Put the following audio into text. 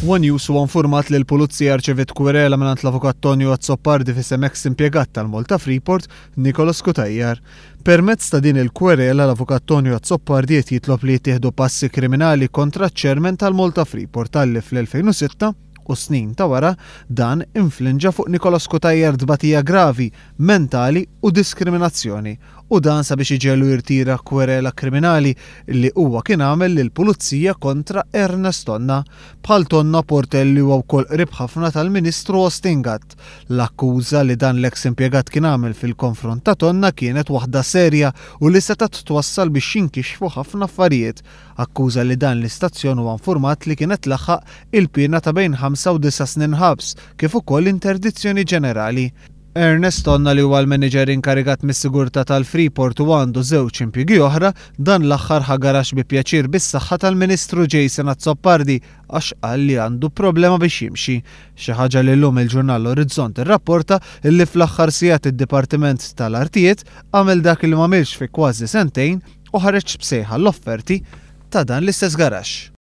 One News huwa nfurmat li l-Pulizija rċeviet kwerela mingħand l-Avukat Tonio Azzopardi f'isem eks impjegat tal-Malta Freeport, Nicholas Cutajar. Permezz ta' din il-kwerela l-Avukat Tonio Azzopardi qed jitlob li jittieħdu passi kriminali kontra ċ-Chairman tal-Malta Freeport talli fl-2006 u snin ta' wara dan inflinġa fuq Nicholas Cutajar tbatija gravi mentali u diskriminazzjoni u dan sabiex iġegħlu jirtira kwerela kriminali li huwa kien għamel lill-Pulizija kontra Ernest Tonna. Bħal Tonna, Portelli huwa wkoll qrib ħafna tal-Ministru Austin Gatt. L-akkuża li dan l-eks impjegat kien għamel fil-konfront ta' Tonna kienet waħda serja u li setgħet twassal biex jinkixfu ħafna affarijiet. Akkuża li dan l-istazzjon huwa nfurmat li kienet tlaħħaq il-piena ta' bejn ħamsa u disa' snin ħabs kif ukoll interdizzjoni ġenerali. Ernest Tonna li huwa l-manager inkarigat mis-sigurtà tal-Freeport u għandu żewġ impjiegi oħra, dan l-aħħar ħa garaxx bi pjaċir bis-saħħa tal-Ministru Jason Azzopardi għax qal li għandu problema biex jimxi. Xi ħaġa li llum il-ġurnal L-Orizzont irrapporta li fl-aħħar sigħat id-Dipartiment tal-Artijiet għamel dak li m'għamilx fi kważi sentejn u ħareġ b'sejħa l-offerti ta' dan l-istess garaxx.